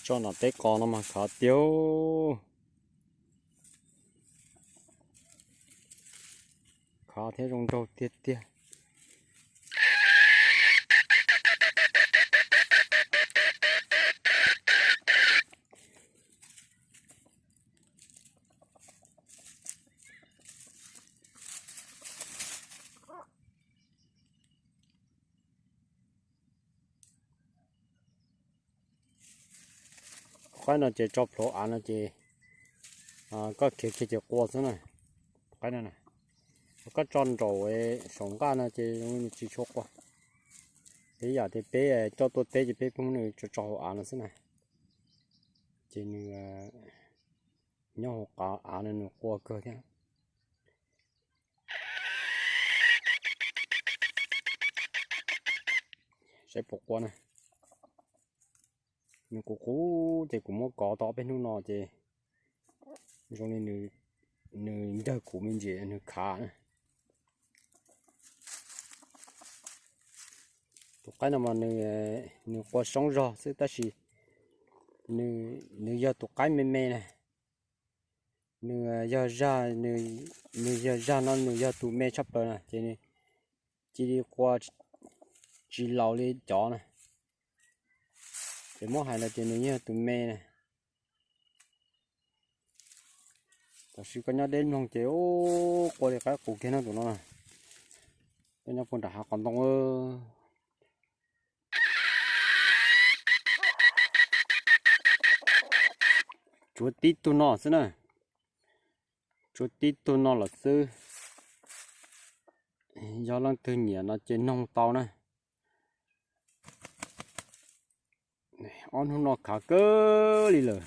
Tso nom teb qos no mas khav tiag, khav thiab zoo nraug tiag tiag. Tus qaib no ces tso plhuav av no ces koj khiav kiag ces qua xwb na. Tus qaib no, koj tso nraum saum nqaj no ces tsis tshua qua. Ces ib yam tias peb coj tuaj teb ces peb pheej muab nws tso tso hauv av no xwb na. Ces nws nyob hauv qab av no nws qua kawg thiab. Saib puas qua na. Nws qus qus ces kuv muab kov tau ob peb hnub no ces zoo li nws ncawg kuv me ntsis nws khav na. Tus qaib no mas nws qua soob zog xwb tab sis nws yog tus qaib me me na. Nws yog zaj, nws yog zaj no nws yog tus me tshaj plaws na ces nws cia li qua tsis laus li cov na. Ces muab hais los ces nws yog tus me na. Tam sim koj nyob deb mloog ces ua qua li qaib qus kiag no tus no na. Koj nyob puag nram hav qhov ntoo. Tsuav tib tug no xwb na. Tsuav tib tug no los xwb. Yog leej twg nyiam no ces noog tau na. Ob hnub no khav kawg li lawm.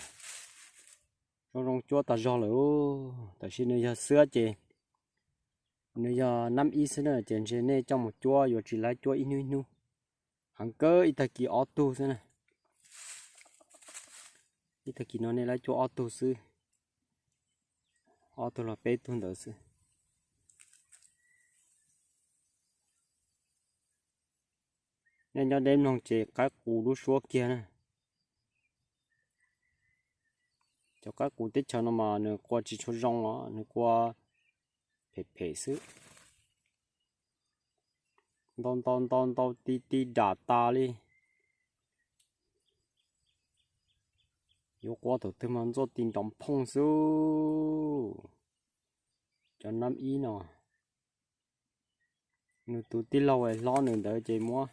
Zoo zoo cuab tag zog lawm. Tam sim nws yog xwb ces nws yog nab ib xwb na ces ntshe nej coj mus cuab yuav tsis laib cuab ib hnub ib hnub. Heev kawg ib tag kis ob tug xwb na. Ib tag kis no nej laib cuab ob tug xwb. Ob tug los peb tug ntawd xwb. Nej nyob deb mloog ces qaib qus lub suab kiag na. Cov qaib qus teb chaws no mas nws qua tsis tshua zoo os, nws qua phem phem xwb. Ntau ntau ntau ntau ti ti dam tas li. Yuav qua thaum twg mas ntxuaj ti nrov phooj xwb. Cov nab ib no, nws tus tij laug hlob nws ntawd ces muab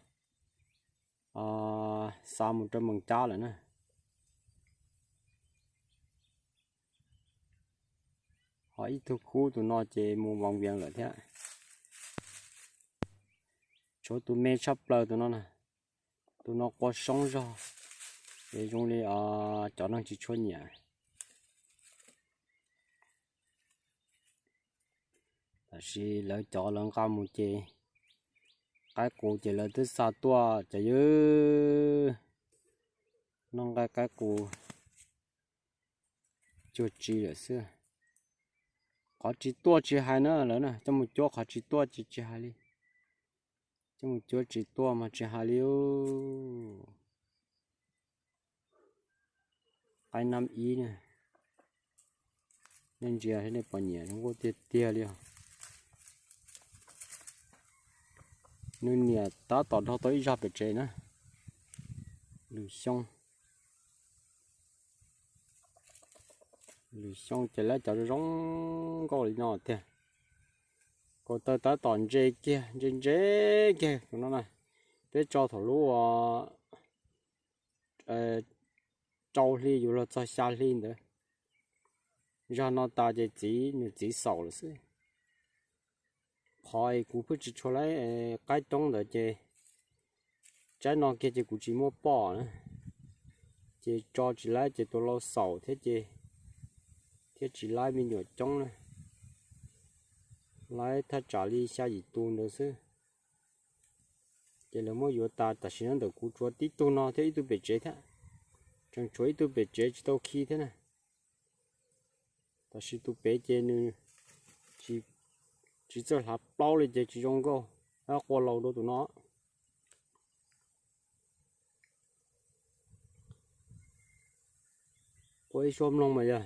xa mus rau Mees Cab lawm na. Ho ib tug khub tus no ces mus Voos Vias lawm thiab. Tshuav tus me tshaj plaws tus no na. Tus no qua soob zog, es zoo li cov neeg tsis tshua nyiam. Tab sis lawv cov lawv nqa mus ces qaib qus ces lawv twb xa tuaj cov ywg noj nqaij qaib qus cuag tsi lawm xwb. Qhov tsis tuaj tsis hais na lawm na, coj mus cuab qhov tsis tuaj ces tsis hais li. Coj mus cuab tsis tuaj mas tsis hais li. Qaib nab ib na, nej ntsia nej puas nyiam, zoo nkauj tiag tiag li os. Nws niam tab tom dhau tau ib zaj pem tsev na. Lwm xyoo, lwm xyoo ces lawv cov zoo nkauj li no tiag. Kaus taw tab tom ntse kiag, ntse ntse kiag tus no na. Peb tso thaum lub rau hli yuav luag txog xya hli ntawd. Zag no tas ces txiv, nws txiv xaus lawm xwb. Qhov es kuv pheej tsis tshua laib qaib coob ntawd ces tsaib no kiag ces kuv tsis muaj poj na, ces tso tsis laib ces tus lau xaus thiab ces thiaj tsis laib me nyuam coob na. Laib thaj tsam li xya yim tus ntawd xwb. Ces lawv muab yuav tas, tam sim no ntawm kuv tshuav tib tug no thiab ib tug pem tsev thiab. Tseem tshuav ib tug pem tsev tsis tau khi thiab na. Tab sis tus pem ces nws tsis txawj hlav plaub li ces tsis zoo nkauj, tab qua laus dua tus no. Ua ib suab mloog mas yog.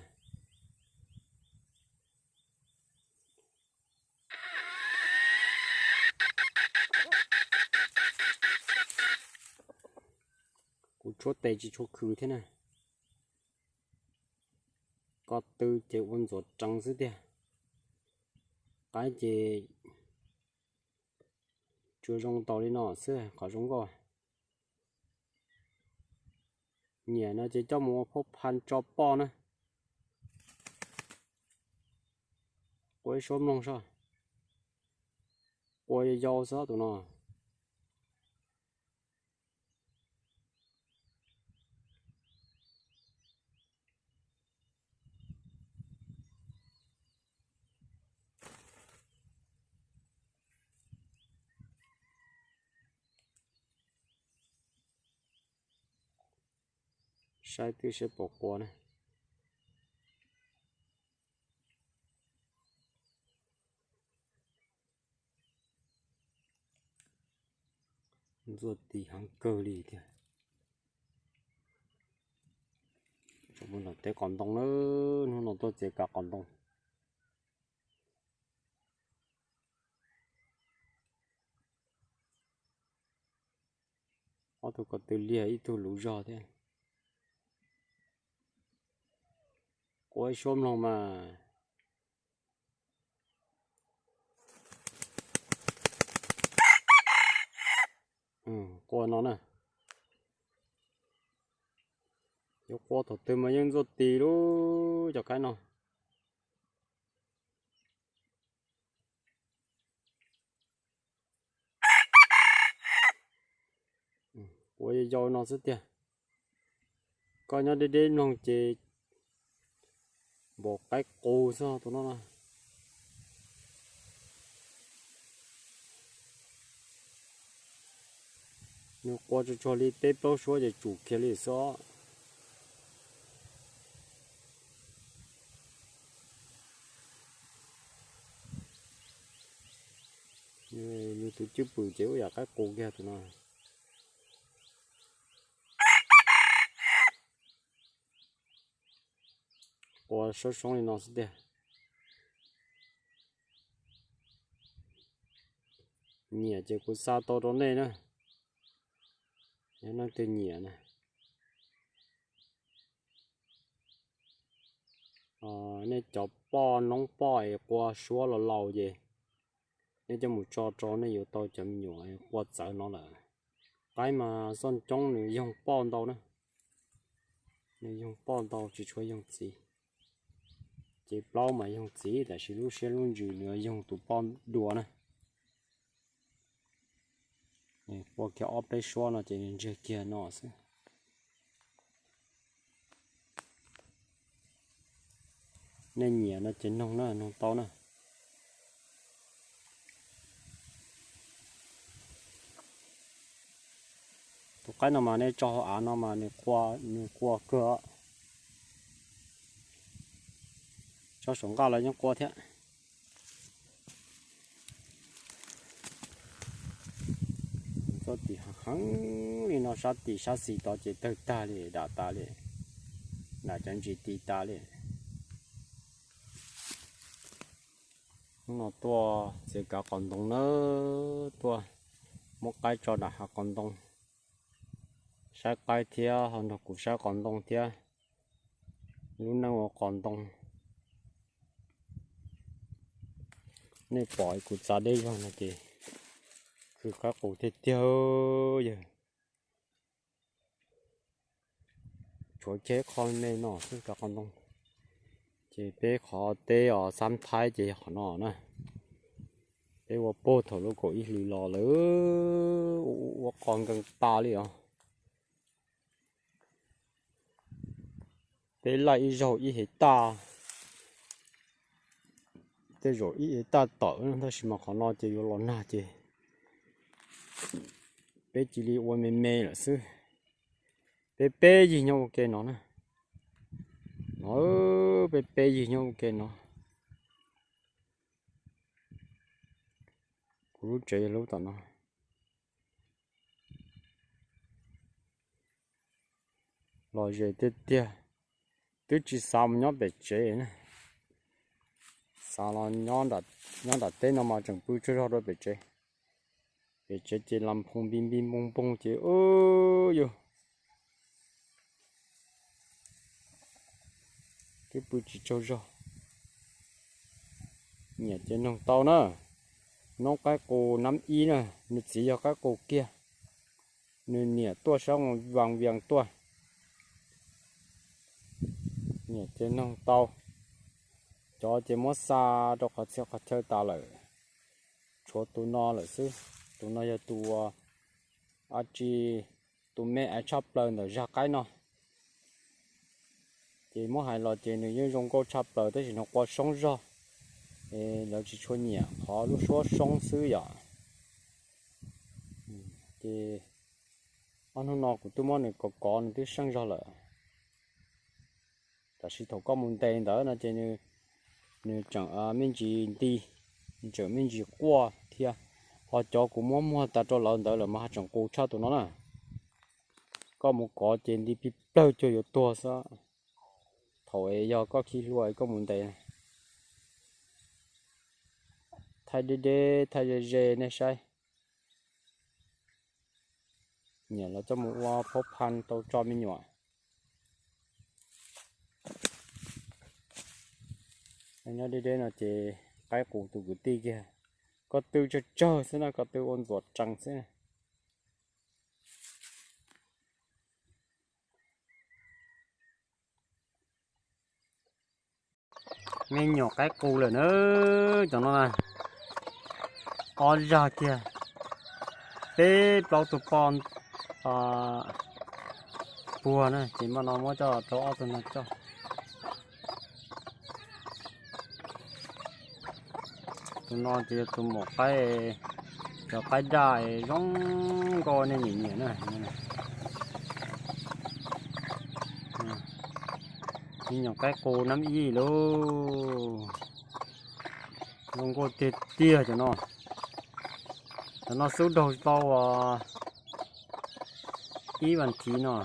Kuv tshuab tes tsis tshua khwv thiab na. Ko tw ces ua ntxuav tsees xwb tiag. Qaib ces tsuas zoo tau li no xwb qhov zoo nkauj. Nyiam no ces coj mus ua phauj phan tso poj na. Ua ib suab mloog soj. Ua yau yau xwb tus no. Saib twb saib pom qua na. Ntxuaj ti heev kawg li thiab. Teb qos ntoo na, hnub no tuaj txiav kav qos ntoo. Ob tug ko tw liag ib tug luv zog thiab. Qua ib suab mloog mas. Qua no na. Yuav qua thaum twg mas yeej ntxuaj ti lub cov qaib no. Qua yau yau no xwb tiag. Koj nyob deb deb mloog ces npaum qaib qus xwb tus no na. Nws qua tsuag tsuag li peb plaub suab ces tsum kiag li xwb. Nws tus cwj pwm ces ua yam qaib qus kiag tus no. Qua soob soob li no xwb tiag. Nyiam ces kuv xa tau rau nej na. Yog leej twg nyiam na. Nej cov poj noob poj es qua suab los laus ces nej coj mus tso rau nej yuav tau cov me nyuam qua txawv no lawm. Qaib mas xoj ncoob nws yoog poj ntau na. Nws yoog poj ntau tsis tshua yoog txiv. Ces plaub mas yoog txiv tab sis lub siab lub ntsws nws yoog tus poj dua na. Qua kiag ob peb suab no ces ntsiag kiag no xwb. Nej nyiam no ces noog na, noog tau na. Tus qaib no mas nej tso hauv av no mas nws qua kawg. Tso saum nqaj los yeej qua thiab. Txoj tim heev li no, sab tim sab xis tod ces tawg tag li, dam tas li, dam cov ntsis ti tas li. Hnub no tuaj txiav kav qos ntoo nawb, tuaj muab qaib tso nram hav qos ntoo, saib qaib thiab ho nrog kuv saib qos ntoo thiab, lub neej ua qos ntoo. Nej pom kuv txav deb zog no ces khwv qaib qus tiag tiag yawg. Tshuav kiag ib qho me no xwb kav qos ntoo. Ces peb qhov teb os xab thaib ces yog qhov no na. Peb ua puag thaum lub kaum ib hlis los lawm, ua qos nkees tas li os. Peb laij ib zaug ib hev taj, tej zaum ib hev taj tawm tab sis mas qhov no ces yuav los nag ces peb cia li ua me me lawm xwb. Peb peb yig nyob ua ke no na. No, peb peb yig nyob ua ke no. Kuv lub tsev yog lub tom no. Los ze tiag tiag. Twb tsis xav mus nyob pem tsev na, xav los nyob nram teb no mas tseem pw tsaug zog rau pem tsev. Pem tsev ces las phoo npi npi npoog npoog ces yus twb pw tsis tsaug zog. Nyiam ces noog tau na. Noob qaib qus nab ib na, nws txiv yog qaib qus kiag, nws niam tuaj sab Vaj Vias tuaj. Nyiam ces noog tau. Cov ces muab xa rau qhov txhia qhov chaw tas lawm, tshuav tus no lawm xwb. Tus no yog tus a tsi, tus me aiv tshaj plaws ntawm zaj qaib no. Ces muab hais los ces nws yeej zoo nkauj tshaj plaws tab sis nws qua soob zog, es lawv tsis tshua nyiam qhov lub suab soob xwb yom. Ces ob hnub no kuv twb muab nws kov kov nws twb seej zog lawm. Tab sis thaum koj mus ntes ntawd no ces nws tseem me ntsis nti, tseem me ntsis quaj thiab. Ho cov kuv muab muag tas rau lawv ntawd lawm mas haj tseem qus tshaj tus no na. Koj mus kov ces nti plig plawg cuag yuav tuag xwb. Thaum es yog koj khib hlua koj mus ntes, thaij deb deb thaij ze ze nej saib. Nyiam los coj mus ua phaub phan tau tso me nyuam. Nyob deb deb no ces qaib qus tus kwv tij kiag, koj tw tsawg tsawg xwb na, koj tw ua ntxuam tsees xwb. Me nyuam qaib qus lawm na, cov no na, ob zag kiag, peb plaub tug poj puag na, ces npaj no muab coj rau ob tug no coj. Tus no ces yog tus maum qaib, cov qaib daj zoo nkauj nej nyiam nyiam na. Me nyuam qaib qus nab ib lauj, zoo nkauj tiag tiag cov no. Cov no xub daug tau ib vas thiv no.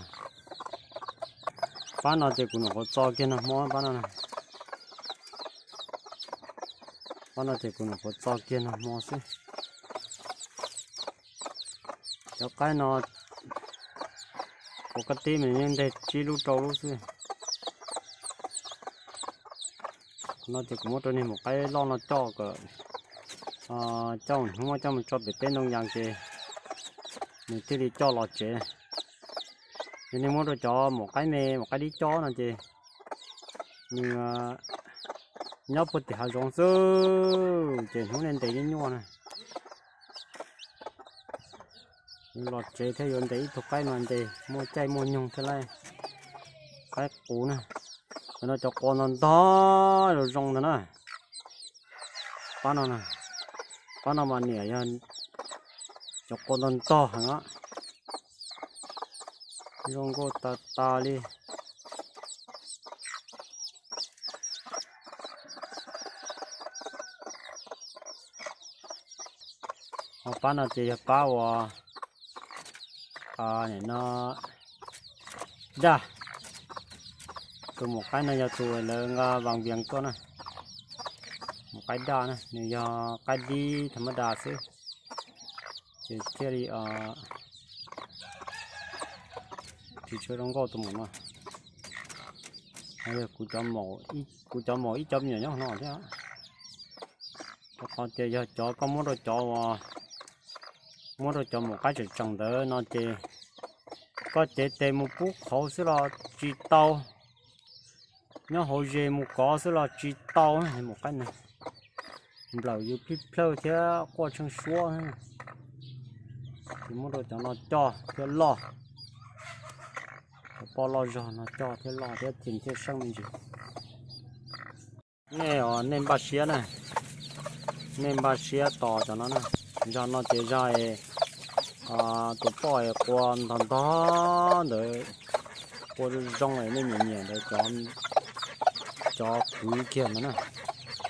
Pab no ces kuv nyuam qhuav txo kiag nag hmo pab no. Pab no ces kuv nyuam qhuav txo kiag nag hmo xwb. Cov qaib no kuv kab tib mas yeej nteg tsib lub rau lub xwb. No ces kuv muab rau niag maum qaib loj no coj kom coj hnub muab coj mus tso pem teb ntoo yas ces nws thiaj li coj los tsev. Yog nej muab rau cov maum qaib me maum qaib dib coj no ces nws nyob puag tim hav zoov xwb ces hnub nej ntes nyuaj nyuaj na. Los tsev thiab yuav ntes ib tug qaib mas ntes muaj caij muaj nyoog thiab lauj. Qaib qus na, cov no cov qua ntog ntog zoo zoo ntag na. Pab no, pab no mas niam yog cov qua ntog ntog heev, zoo nkauj tas tas li. Ho pab no ces yog pab uas no daj. Tus maum qaib no yog tus lawv nqa vas vias tuaj na. Maum qaib daj na, nws yog qaib dib tham mab das xwb, ces thiaj li tsis tshua zoo nkauj tus maum no. Kuv cov maum ib cov me nyuam nyob no thiab. Rau qhov tias yog cov koj muab rau cov uas, muab rau cov maum qaib tseem tseem ntawd no ces koj cev tes mus pub qhauv xwb los tsis tau, nyob hauv ze mus kov xwb los tsis tau. Maum qaib no nplawm yus plij plawg thiab quaj tsheej suab. Ces muab rau cov no coj thiab loj, cov poj loj zog no coj thiab loj thiab ces thiaj seej me ntsis. Nej, nej npaj siab na, nej npaj siab tos cov no na. Zag no ces zag tus poj qua ntog ntog ntawd, qua zoo zoo nej nyiam nyiam ntawd, cov kwv kiag ntawd na.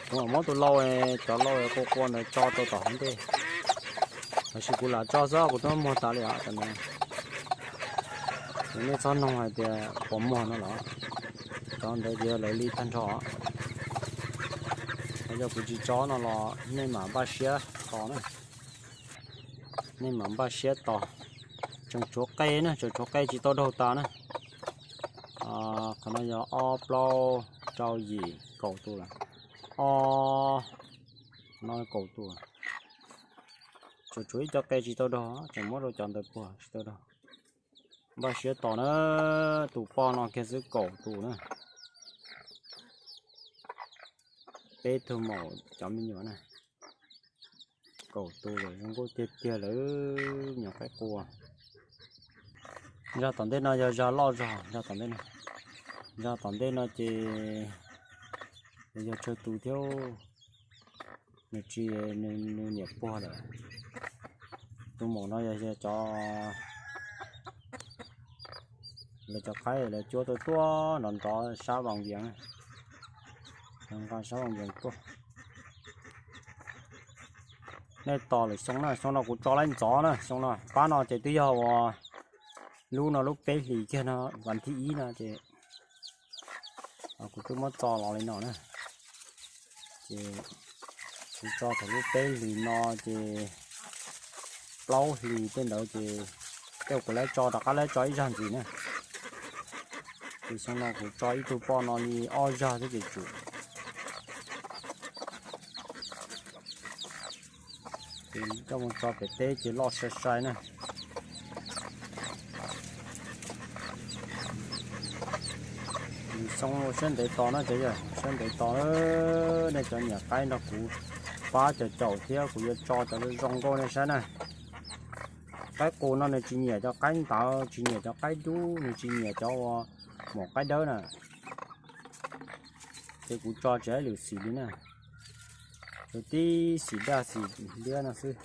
Kuv mam muab tus lau, cov lau qua qua ntawd tso rau tom hauv ntej, tab sis kuv lam tso xwb kuv twb muag tas li os. Nej txhob noog hais tias puas muag no los. Cov ntawd ces yog lawv li tag nrho. Yog kuv tsis tso no los nej mam npaj siab tos na. Nej mam npaj siab tos. Tseem tshuav qe na, tseem tshuav qe tsis tau daug tas na. Qhov no yog ob plaub rau yim kaum tus lawm. Ob, no kaum tus. Tseem tshuav ib co qe tsis tau daug, tseem muab rau cov ntawd puag tsis tau daug. Npaj siab tos na, tus poj no kiag xwb kaum tus na. Peb tug maum cov me nyuam na, kaum tus lawm, zoo nkauj tiag tiag lawm, me nyuam qaib qus. Zag tom ntej no yog zag loj zog, zag tom ntej no, zag tom ntej no ces yog tsawg tus thiab, nws tsis, nws niam puag lawm. Tus maum no yog cov, lawv cov qaib lawv cuab tuaj tuaj nrov nrov sab Vaj Vias, nqa sab Vaj Vias tuaj. Nej tos lwm xyoo na, xyoo no kuv tso laib ntxov na, xyoo no pab no ces twb yog uas lub no lub peb hlis kiag no, vas thib ib no ces kuv twb muab tso los li no na. Ces kuv tso thaum lub peb hlis no ces plaub hlis tej ntawd ces tej kuv lawv tso rov qab lawv tso ib zag ntxiv na. Ces xyoo no kuv tso ib tug poj no li ob zag thiab ces tsum. Ces coj mus tso pem teb ces loj sai sai na. Nws xyoo siab ntev tos na cov yawg, siab ntev tos. Nej cov nyiam qaib nrog kuv pab caum caum thiab kuv yuav tso cov zoo nkauj nej saib na. Qaib qus no nws tsis nyiam cov qaib ntawd, tsis nyiam cov qaib dub, nws tsis nyiam cov uas maum qaib dawb na. Ces kuv tso tsis hais lwm xim li na, tsuas tib xim daj xim liab no xwb.